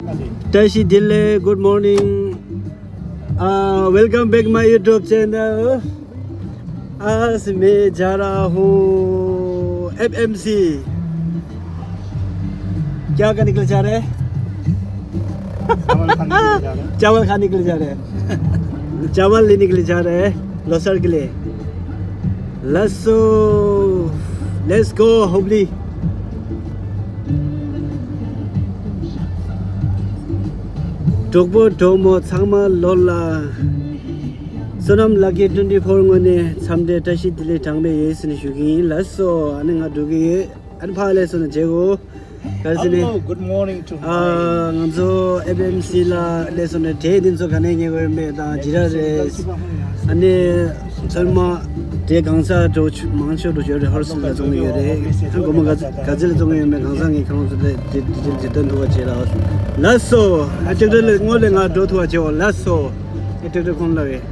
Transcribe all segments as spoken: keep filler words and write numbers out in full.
བཀྲ་ཤིས་བདེ་ལེགས། Good morning. Uh, welcome back my YouTube channel. आज मैं जा रहा हूँ एफएमसी। क्या करने के लिए जा रहे हैं? चावल खाने के लिए जा रहे हैं। चावल खाने के लिए जा रहे हैं। चावल लेने के लिए जा रहे हैं लोसर के लिए। Let's go. Let's go, Hubli. གྲོགས་པོ་གྲོགས་མོ་ཚང་མ་ལོ་ལ། བསོད་ནམས་ལག་ཁྱེར་ཊུ་ཝེན་ཊི་ཕོར་ངོས་ནས་འཚམས་འདྲི་བཀྲ་ཤིས་བདེ་ལེགས་གྲངས་མེད་ཡོད་ཟེར་ནས་ཞུ་གི་ཡིན། ལགས་སོ། ཨ་ནི་ང་འགྲོ་གི་ཡོད། ཨ་ནི་ཕར་སླེབས་སོང་ན་བྱེད་དགོས། ག་རེ་ཟེར་ནས། Hello, good morning to ཨ། ང་ཚོ་ཨེཕ་ཨེམ་སི་ལ་སླེབས་སོང་ནས་གྲས་འདི་ཚོ་ག་ནས་ཉོས་དགོས་ཡོད་མེད་དང་ཇི་ར་རེད། ཨ་ནི་ཚོད་མ་གྲས་གང་ས་འགྲོ་ཆུ་མང་ཆེ་བ་འགྲོ་ཆོག་རེད། ཧོར་སིལ་ལ་བཙོང་གི་ཡོད་རེད། ཨ་གོ་མ་ག་ག་ཚོད་ལ་བཙོང་གི་ཡོད་མེད་གང་ས་ངས་ཁྱེད་རང་ཚོ་ལ་དེ་དེ་དེ་དེ་སྟོན་ཐུབ་པ་བྱེད་ལ། ལགས་སོ། ཨ་ཊེག་ཊར་ལ་སྔོན་ལ་ང་འགྲོ་ཐུབ་པ་བྱེད་འོ། ལགས་སོ། ཨ་ཊེག་ཊར་ཁོང་ལ་བས།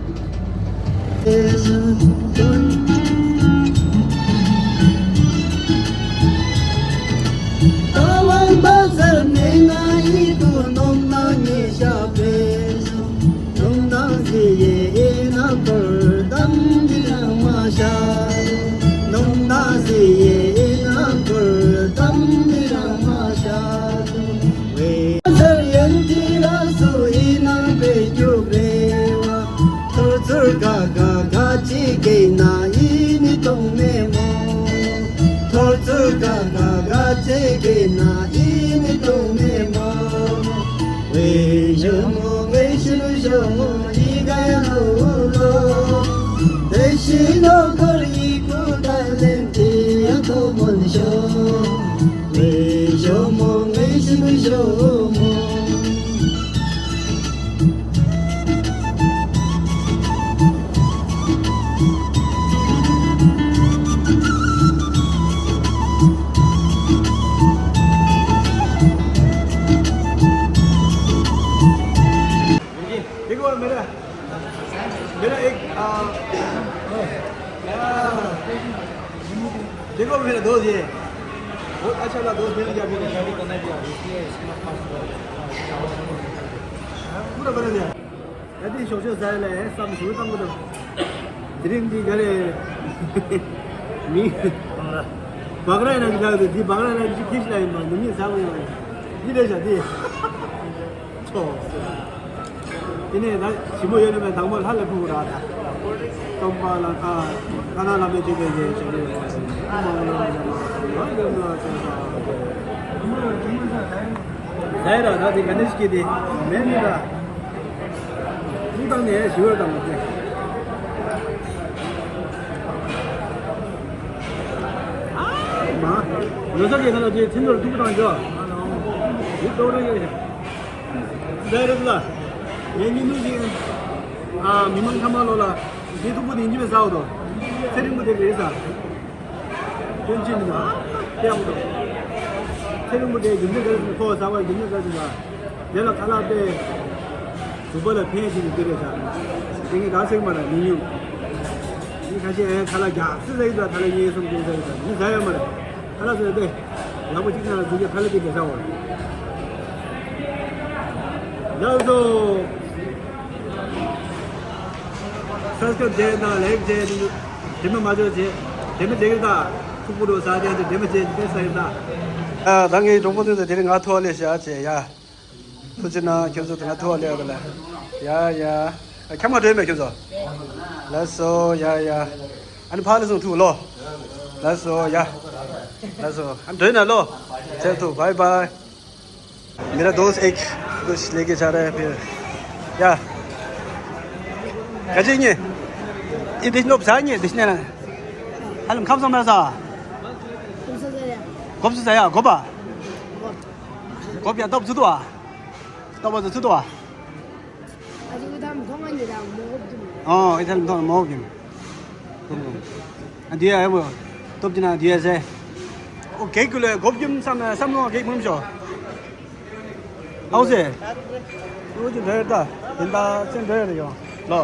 देखो मेरा, मेरा एक, आ, देखो मेरा दोस्त ये, बहुत अच्छा लगा दोस्त, मिल गया, मिल गया। पूरा बना दिया। ཡ་དེ་ཞོགས་ཞོགས་ཟ་ཡ་ལ་བསམ་ཞུ་བཏང་གི་འདུག་དེ་རིང་འདི་ག་རེ། མི། བག་ར་ཡིན་ན་འདི་ལ་འདི་བག་ར་ལ་འདི་ཁྱི་ཞིག་ལ་ཡིན་པ་འདི་མི་ཟ་གི་ཡོད་རེད། འདི་རེད་བཞག་འདི། ཚོ། དེ་ནས་ད་ཞིམ་པོ་ཡོད་ན་མེད་དང་པོ་ལྷ་ལ་ཕུལ་དགོས་ར་ད། སྟོན་པ་ལ་ཨ། ཀ་ན་བླ་མའི་སྤྱོད་པའི་རྗེས་བྱེད་པའི་ཨ་མ་ལ་ལ་ལ་ལ་ལ་ལ། ཟ་ཡ་ར་ད་དེ་ག་ནས་ཤིག་གི་དེ་མེད་ནི་ར། ཐུག་བཏང་ནས་ཞི་བར་བཏང་བ་སྟེ། ཨ་མ། ལོ་སར་གྱི་ཁ་ལ་དེ་ཐིན་ཐོར་ཐུག་བཏང་ཅོ། འདི་ལྟོ་རེ་ཡོད་ཤག་ཟེར་རེད་ལ། ངས་ཉིན་ནུ་ཞིག་ཨ་མི་མང་ཁ་མ་ལོ་ལ། འདི་ཐུག་པོ་དེ་ཡིན་གྱི་མེད་ཟ་འོ་དོ། ཚེ་རིང་པོ་དེ་རེད་ཟ། སྐྱོན་ཅི་མི་འདུག་ཨ་ལྟ་ཡག་པོ་འདུག་ཚེ་རིང་པོ་དེ་རྒྱུ་མཚན་ག་རེ་ཟེར་ན་ཁོ་ཟ་བ་རྒྱུ་མཚན་ག་རེ་ཟེར་ན། དེ་ལ་ཁ་ལག་དཔེ། གཟུགས་པོ་ལ་ཕན་ཞིག་འདི་རེད་ཤག་དེ་ངས་ག་ཟེར་མ་རེད་མི་ཉུང་། མི་ཁ་ཤས་ཨེ་ཁ་ལག་རྒྱག་སི་ཟ་གི་འདུག་ཁ་ལག་གཉིས་གསུམ་བདུན་ཟ་གི་འདུག་མི་ཟ་ཡོད་མ་རེད། ཁ་ལག་ཟ་ཡོད་དེ། ལག་པ་གཅིག་ན་ལ་འཛུགས་རྒྱུ་ཁ་ལག་དེ་འདྲ་ཟ་འོ། ལགས་སོ། སབ་སི་ཀ་རབ་བྱས་དང་ལའིག་བྱས། དེ་མི་མ་བྱོས་བྱས། དེ་མི་དེ་གི་ད། ཐུག་པོ་རོ་ཟ་དེ་དེ་མི་བྱས་དེ་ཟ་ཡི་ད། ཨ་ད་ངའི་གྲོགས་པོ་ཚོས་དེ་རིང་ང་ཐོག་ལས་བཞག་བྱས་ཡ། ཐུགས་རྗེ་གནང་ཁྱོད་ཚོ་དེ་ང་ཐོག་ལས་ཡོད་ལ། ཡ་ཡ། ཨ་ཁྱམས་མ་འགྲོ་ཡི་མེད་ཁྱོད་ཚོ། ལགས་སོ་ཡ་ཡ། ཨ་ནི་ཕར་ལ་སོང་ཐུག་ལོ། ལགས་སོ་ཡ། ལགས་སོ་ཨ་འགྲོ་ཡི་ན་ལོ། བྱས་ཐུག bye bye. मेरा दोस्त एक कुछ लेके जा रहा है फिर। या। कजी ने। ये दिस नो बसा ने दिस ने ना। हलम खम समरा सा। Gop su saya. Gop su saya, gop a. Gop ya top su to a. Top su to a. Aji udam thong ani da mo gop dum. Oh, idan thong mo gop dum. ཨ་འདི་ཡ་ཡ་མོ། སྟོབས་ཀྱི་ནང་འདི་ཡ་ཟེ། ཨོ་གེག་ཀུ་ལེ་སྒོབ་ཀྱི་བསམ་བསམ་བློ་གེག་མུམ་ཤོ། ཨའོ་ཟེ། ཨོ་ཅི་འདྲ་ཡོད་ད། དེ་འདྲ་ཅི་འདྲ་ཡོད་རེད་ཡོ། ལོ།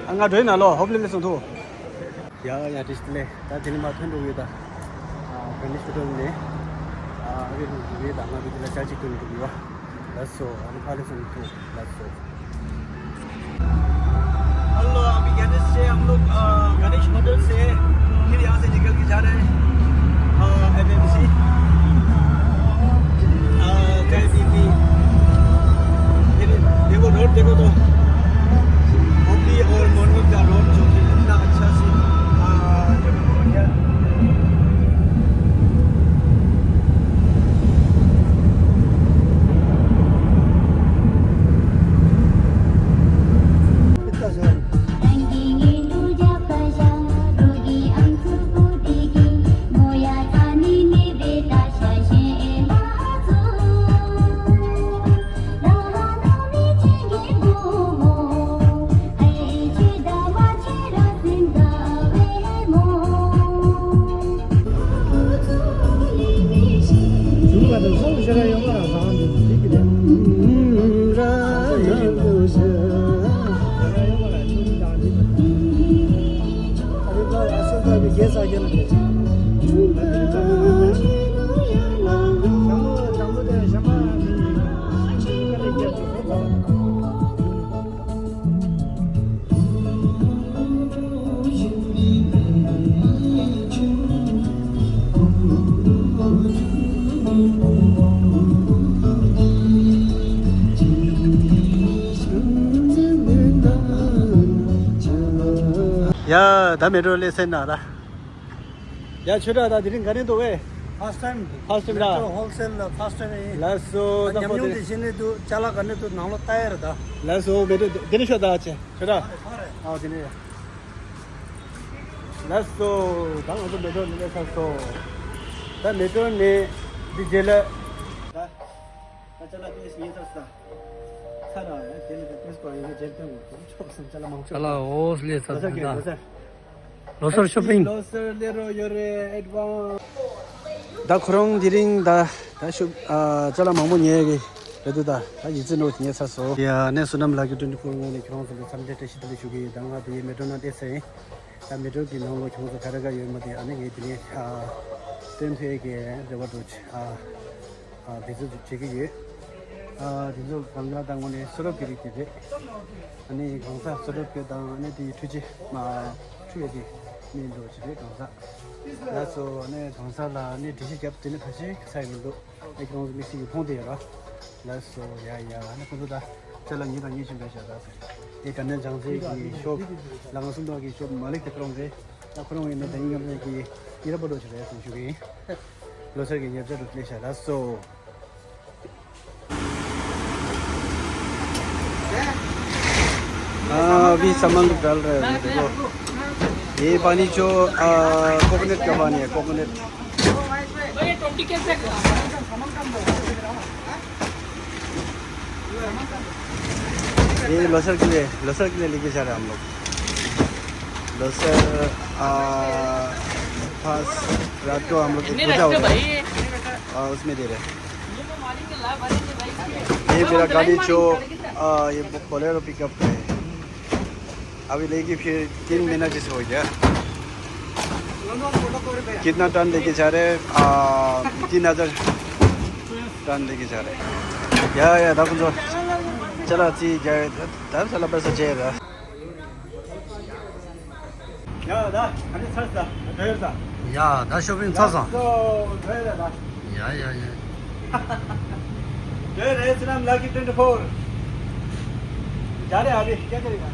ཨ་ང་འགྲོ་ཡིན་ན་ལོ་ཧོབ་ལེ་ལེ་སོང་ཐུག་ཡ་ཡ་དྲིས་ལེ། ད་དེ་ནི་མ་ཐོན་འགྲོ་ཡོད་ད། ཨ་ག་ནི་ཤུ་ཏོན་ནས། ཨ་ཨ་བེ་རུ་འགྲོ་ཡོད་ད། ང་བི་དེ་ལ་ཅ་ཅིག་ཐོན་འགྲོ་ཡོད། ལགས་སོ། ཨ་ནི་ཕ་ལེ་སོང་ཐུག་ལགས་སོ། हेलो, अभी गणेश से हम लोग, अ, गणेश होटल से फिर यहाँ से निकल के जा रहे हैं, अ, एमएमसी, अ, चाय पी पी। फिर देखो, रोड देखो तो, होपली और मोरनी का रोड जो कि इतना अच्छा से, अ, बढ़िया। ཡ། ད་མེ་ཏྲོ་སླེབས་ཟིན་ན་ད། ཡ། ཆོས་གྲགས་ད་དེ་རིང་ག་ནས་འདུག་ཝེ། ཕར་སི་ཊའིམ། ཕར་སི་ཊའིམ་ར། མེ་ཏྲོ་ཧོལ་སེལ་ལ་ཕར་སི་ཊའིམ་ཡིན། ལགས་སོ། ད་ཉམས་མྱོང་དེ་ཤེས་ནས་འདུག་ཅ་ལག་ག་ནས་འདུག་ནང་ལོགས་ལྟ་ཡ་རེད་ད། ལགས་སོ། མེ་ཏྲོ་དེ་ནས་ཤོག་ད་ཆེ་ཆོས་གྲགས། ཨ་དེ་ནས་ཡ། ལགས་སོ། ད་ང་ཚོ་མེ་ཏྲོ་ནས་སླེབས་ཚར་སོང་། ད་མེ་ཏྲོ་ནས་འདི་རྗེས་ལ། ད་ད་ཅ་ལག་ཏོག་ཙམ་ཉོས་ཚར་སོང་། ཚར་ར་ཡ། དེ་ནས་ད་ཏོག་ཙམ་ཡོད་ན་རྗེས་སྟོན་དགོས། ཆོག་སོང་། ཅ་ལག་མང་ཆོག་ཅ་ལག་འོ་སླེབས་ཚར་ལོ་སར་སོང་གི་ད། ལོ་སར། ལོ་སར་ཤོ་པིང་། ལོ་སར་སླེབས་རོགས་ཡོད་རེད། ཨེཌ་ཝན་སི། ད་ཁོ་རང་དེ་རིང་ད་ད་ཤོ་ཨ་ཅ་ལག་མང་པོ་ཉོ་གི་རེད་འདུག་ད་ད་ཡིད་ཚིམ་ནོ་ཉོས་ཚར་སོང་། ཡ། ནས་བསོད་ནམས་ལགས་ཀྱི་ཊུ་ཝེན་ཊི་ཕོར་ངོས་ནས་ཁྱོད་རང་ཚོ་ལ་འཚམས་འདྲི་བཀྲ་ཤིས་བདེ་ལེགས་ཞུ་གི་ཡིན། ད་ང་དེ་མེ་ཏྲོ་ནང་བསྡད་ས་ཡིན། ད་མེ་ཏྲོ་གི་ནང་ལོགས་ཁྱོད་ཚོ་ག་རེ་ག་ཡོད་མེད་དེ་ཨ་ནི་ངས་དེ་ནས་ཨ་སྟོན་ཐུབ་ཡས་ཀྱི་རེ་བ་འདུག་ཨ་ཨ་དེ་ཚོ་བྱེད་ཀྱི་ཡོད། ཨ་དེ་ཚོ་གང་ག་དང་ངོ་ནས་སོ་རབ་ཀྱི་རིགས་དེ་རེད། ཨ་ནི་གང་ཟག་སོ་རབ་ཀྱི་དང་ཨ་ནི་དེའི་འཕྲུལ་ཆས་མ་འཕྲུལ་ཡས་དེ་མིན་འགྲོ་ཆེ་རེད་གང་ཟག་ལ་སོ། ཨ་ནི་གང་ཟག་ལ་ཨ་ནི་འགྲེལ་བཤད་རྒྱབ་དེ་ནི་ཕལ་ཆེར་ས་ཡི་མི་འདུག་ཨ་ཁྱོད་རང་ཚོ་དམིགས་བསལ་གྱི་ཕོངས་དེ་ཡོད་ར། ལགས་སོ། ཡ་ཡ། ཨ་ནི་ཁོ་ཚོ་ད་ཅ་ལག་ཉོས་དང་ཉོ་བཞིན་པའི་ཞག་ད་ཟེར། དེ་དགའ་ལྡན་བྱང་རྩེ་གི་ཤོབ་ལ་ང་སུམ་མདོ་གི་ཤོབ་མ་ལེགས་དེ་ཁོ་རང་རེད། ད་ཁོ་རང་ཡིན་ན་ད་ཡིན་ངམ་ནས་ཀྱི་ཉེ་རབས་པ་འགྲོ་ཆེ་རེད་གསུང་ཞུ་གི་ཡིན། ལོ་སར་གི་ཉེ་རབས་འགྲོ་སླེབས་ཤག་ལགས་སོ། अभी सामान डाल रहे हैं, देखो। ये पानी जो, आ, कोकोनट का पानी है, कोकोनट। ये लोसर के लिए, लोसर के लिए लेके जा रहे हैं हम लोग। लोसर, आ, पास रात को हम लोग एक पूजा होता है। आ, उसमें दे रहे हैं। ये मेरा गाड़ी जो, आ, ये बोलेरो पिकअप है। अभी लेके फिर तीन महीना जैसे हो गया। कितना टन लेके जा रहे हैं? आ, तीन हज़ार टन लेके जा रहे हैं। या, या, ད་ཁོང་ཚོ་ཅ་ལག་རྩིས་རྒྱག་ད་ཅ་ལག་པ་ས་བྱས་ད། ཡ་ད་ཨ་ནི་ཚར་ས་ད་ཡོད་ད། ཡ་ད་ཤོ་པིང་ཚར་སོང་། ལགས་སོ་ད་ཡོད་ད། ཡ་ཡ་ཡ། ये रहे सुनाम लकी ट्वेंटी फ़ोर। जा रहे अभी, क्या करेगा?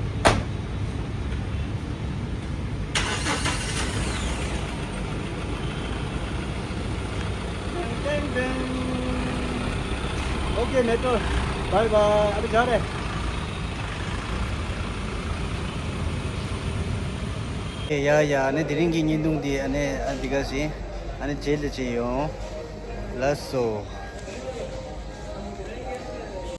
टेंग टेंग। ओके मेट्रो, बाय बाय, अभी जा रहे। ཡ་ཡ། ཨ་ནི་དེ་རིང་གི་བརྙན་ཐུང་འདི་ཨ་ནི་ཨ་འདི་ག་ཟིན། ཨ་ནི་རྗེས་ལ་མཇལ་ཡོང་། ལགས་སོ།